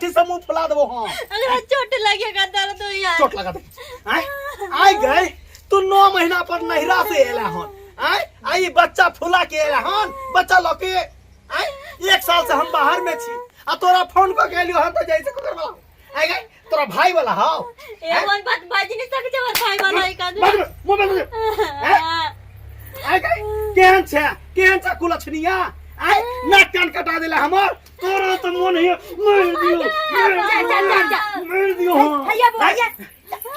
लाठी से मुंह फुला देबो हम। अगर चोट लगेगा, दर्द हो यार। चोट लगा दे। आय आय गए, तू 9 महीना पर नहिरा से एला हन, आय आई बच्चा फुला के एला हन, बच्चा लके आय। एक साल से हम बाहर में छी आ तोरा फोन क के एलियो हन त जैसे ककर वाला आय गए, तोरा भाई वाला हाउ। ए वन बात बाजी नहीं सके हमर भाई वाला एक आदमी। बाज मोबाइल दे। आय गए, केहन छै, केहन छै कुलछनिया? आय नाक कान कटा देला हमर। तोरा त मन है मार दियो। जा, जा, जा, जा। मार दियो, हाँ। हैया बुआ,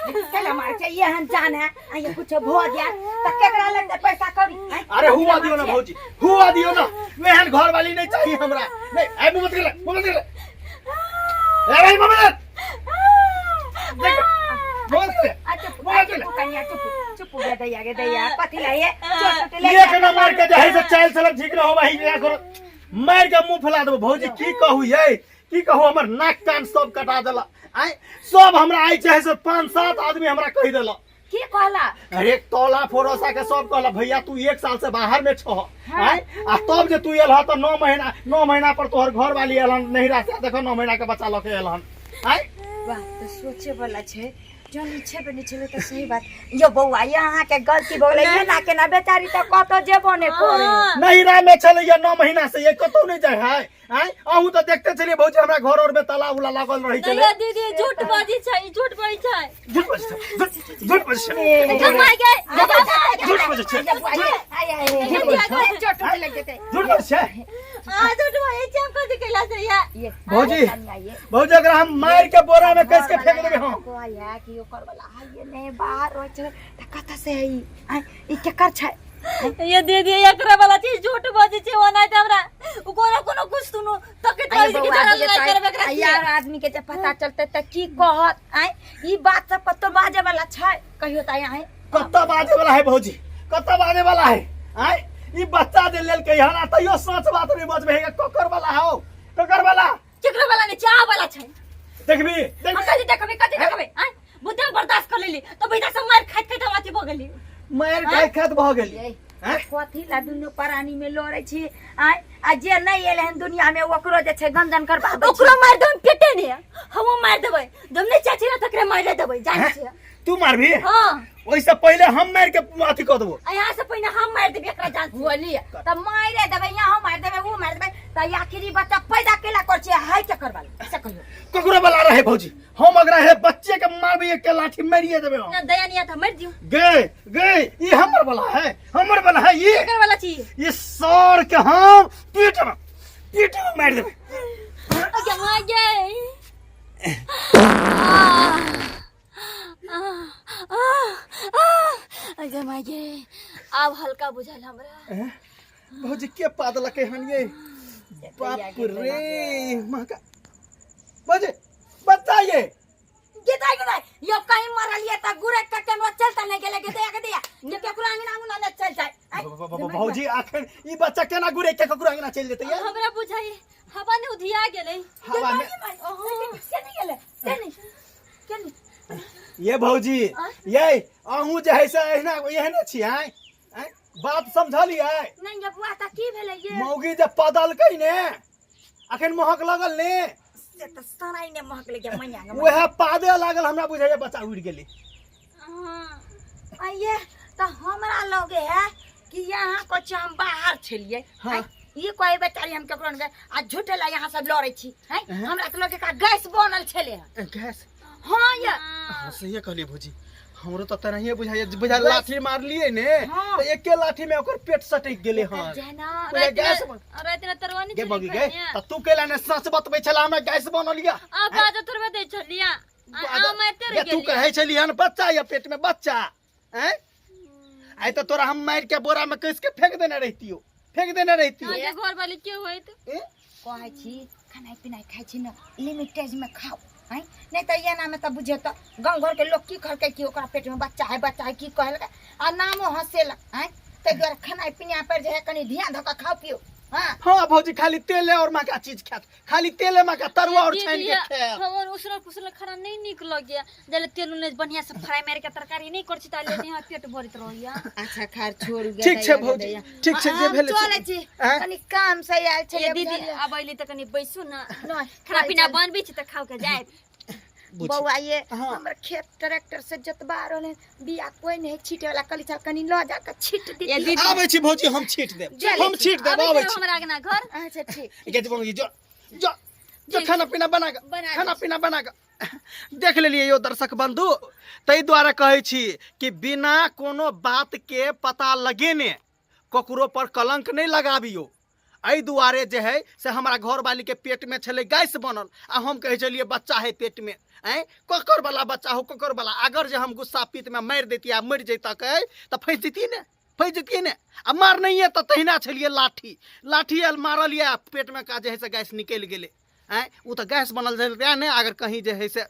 चल हमार चाहिए हन जान है आइए कुछ भो दिया त केकरा लगते पैसा कौड़ी हैं? अरे हुआ दियो ना भौजी, हुआ दियो ना। एहन घर वाली नहीं चाहिए हमरा। नहीं, आय मुंह मत कर ले, मुंह मत कर ले। ए भाई, मुंह मत कर। देख, मुंह मत कर ले। आ चुप। मुंह मत कर ले। चुप कनिया, चुप चुप। गे दैया, गे दैया, कथी लाए चोट टूट ले। एक ना मार के जे है से चाल चलक ठीक न हो भाई, क्या करो, मार के मुंह फैला देबो। भौजी, की कहू ये, की कहू, हमर नाक कान सब कटा देला। आय सब हमरा आइ चाहे से पांच सात आदमी हमरा कहि देला। की कहला? अरे टोला फोरोसा के सब कहला, भैया तू एक साल से बाहर में छह आय, आ तब जे तू एल तऽ 9 महीना, 9 महीना पर तोहर घर वाली एलहन नहिरा से, देखो 9 महीना के बच्चा लऽ के एलहन आय। बात तऽ सोचे वाला छै, जन इच्छे पे नहीं छलै तऽ सही बात यो बौआ, ये अहाँके गलती भऽ गेलै। एना केना बेचारी तऽ कतऽ जेबो नहि करे। नहिरा में छलैया 9 महीना से, ये कतौ नहीं जाय है। आय अहूँ तऽ देखते छलियै भौजी, हमरा घर और में ताला उला लागल रहै छलै। नहीं दीदी, झूठ बाजी छै, झूठ बाजी छै। झूठ बजै छै, झूठ, झूठ बजै छै। जमाई गए। झूठ बजै छै। चोट टूट लागि जेतै। झूठ बजै छै। आ झूठ बाजी छै, हम कथी कैला से या। भौजी, भौजी, अगर हम मार के बोरा में कस के फेंक देबै हम। कहैया कि ओकर वाला आइए नहि, बाहर रहै छै तऽ कतऽ से है ई? आँय, ई केकर छै? ये दीदी, एकरा वाला चीज झूठ बाजी छै, ओना त हमरा उ कोनो कोनो कुछ सुनो तकैत रहै छै कि झगड़ा लड़ाई करबे करै छियै। यार, आदमी के जे पता चलते तऽ की कहत? आँय, ई बात सब कतौ बाजे वाला छै कहियो तऽ आँय? कत्ता बाजे वाला है भौजी, कत्ता बाजे वाला है? आय ई बच्चा जे लेलकै हन आ तैयो सच बात नहीं बजबे है। ककर वाला हौ, ककर वाला? केकरो वाला नहीं, चाह वाला छै। देखबी, हम देखबी। कथी देखबे, कथी देखबे? आँय, बुद्धे बर्दाश्त कर लेली तो बैठा सब मार खाइत खाइत हम अथी भऽ गेली। मार खाइत खाइत भऽ गेली। आँय? कथी ला दुनू प्राणी में लड़ै छी? आँय, आ जे नहि एलै हन दुनिया में ओकरो जे छै गंजन करबाबै छी। ओकरो मार देब, पेटे ने हमहूँ मार देबै। जब नहीं चाची ना तकरे मारे देबै, जानै छियै। तू मारबी? हाँ। ओहिसँ पहिले हम मारि के अथी कऽ देबो। आ यहाँ से पहिने हम मारि देबै एकरा, जान छियै। बोलिए तऽ मारे देबै, यहाँ मारि देबै, ओ मारि देबै, तऽ आखिर ई बच्चा पैदा केला कर छियै? हाय, केकर वाला से कहियो। ककरो वाला रहे भौजी, हम अगर हे बच्चे के मारबी, एक लाठी मारिए देबै हम। ना दया नहीं आता, मारि दियौ। गे गे, ई हमर वाला है, हमर वाला है ई। केकर वाला छी? ई सर के हम पीठ में, पीठ में मारि देबै। अच्छा, मार गए। अगे माय गे, आब हल्का बुझायल हमरा। हैं? भौजी, के पा देलकै हन ये? बाप रे महका। भौजी, बच्चा ये। गिदाई गिदाई यो कहीं मरलिए त गुरे के केनो चलता नहीं गेले। गिदाई गिदाई ये केकरो अंगना अंगना न चल जाए। भौजी, आखिर ई बच्चा केना गुरे के ककरो अंगना चलि जेतै ये? हमरा बुझाई हवा ने उधिया गेलै। हवा में के नहीं गेले, के नहीं, के नहीं? ये भौजी, ये अहूँ जे है से एहना एहने छी। आँय आँय, बात समझलियै? नहीं ये बुआ, त की भेलै ये? मौगी जे पदलकै ने, अखन महक लगल ने? से त सराई ने महक लगे मैया गे। वएह पादे लागल, हमरा बुझाइए बच्चा उड़ि गेलै। आइए त हमरा लगे है कि यहाँ कुछ हम बाहर छलिए। हाँ। ई कहे बेचारी हम केकरो ने आ झूठे ला यहाँ सब लड़ै छी। हैं, हमरा त लगे का गैस बनल छले हन। गैस? हाँ ये। हाँ, सहिए कहलिए भौजी, हमरो तऽ तेनाहिए बुझाइए, बुझा लाठी मारलिए ने। हाँ। तऽ एके लाठी में ओकर पेट सटकि गेलै हन। जेना बुझा गैस बन राति में तरवानी गे मगी गे, तऽ तू कैला ने सच बतबै छला हमरा गैस बनल या? आ बाजा थोड़बे दै छलिया आ मारते गे, रह तू कहै छली हन बच्चा या पेट में बच्चा। हैं, आइ तऽ तोरा हम मारि के बोरा में कस के फेंक देने रहितियो, फेंक देने रहितियो। अहाँके घर वाली के होइत? ए? कहै छी खेनाइ पिनाइ खाइ छी ने, लिमिटेज में खाउ। हैं, नहीं तऽ एना में तऽ बुझे तऽ गाँव घर के लोग की कहलकै कि ओकरा पेट में बच्चा है, बच्चा है, की कहलकै आ नामो हंसेलक। हैं, ताहि दुआरे खेनाइ पिनाइ पर जे है कनि ध्यान धऽ कऽ खाउ पिउ। हाँ हाँ भौजी खाली तेले और मका चीज खात खाली तेले मका तरुआ और छानि के खायत हमर उसरल पुसरल खाना नहीं नीक लगैया जले तेल उल बढ़िया से फ्राई मार के तरकारी नहीं कर छी ताले नहीं पेट भरत रहैया अच्छा खैर छोड़ गे ठीक छै भौजी, ठीक छै, जे भेलै से। चलै छी आँय? कनी काम से आयल ए छलियै दीदी बुझलियै? अब अइली त कनी बैसू ना नहि, खाना पीना चल। बनबै छी त खाओ के जायब बुझी। बौआ ये हाँ। हमर खेत ट्रैक्टर से जोतबा रहल है बिया कोई नहीं छीटे वाला कली चल कनी ल जाके छीट ए दी दीदी आबै छी भौजी हम छीट देब चलै हम छी। छीट देब आबै आबै छी छी हमरा अंगना घर अच्छा ठीक गे भौजी जो जो जो खाना पीना बना के बना खाना पीना बना के देख लेलियै यौ दर्शक बंधु ताहि दुआरे कहै छी कि बिना कोनो बात के पता लगेने ककरो पर कलंक नहि लगाबियौ एहि दुआरे जे है से हमरा घरवालीके पेटमे छलै गैस बनल आ हम कहै छलियै बच्चा है पेटमे आँय ककर वाला बच्चा हो ककर वाला अगर जे हम गुस्सा पीतमे मारि दैतियै आ मरि जैतक तऽ फँसि जैतियै ने फँसि जैतियै ने आ मारनैये तऽ तहिना छलियै लाठी लाठी आयल मारलियै आ पेटमे का जे है से गैस निकलि गेलै आँय ओ तऽ गैस बनल छलै तेँ ने अगर कहीं जे है से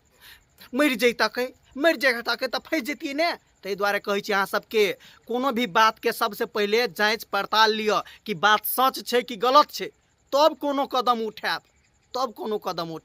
मरि जैतकै मरि जैतकै तऽ फँसि जैतियै ने ताहि दुआरे कहै छी अहाँ सबके कोनो भी बातके सबसँ पहिले जाँच पड़ताल लिअ कि बात सच छै कि गलत छै तब कोनो कदम उठायब तब कोनो कदम उठायब।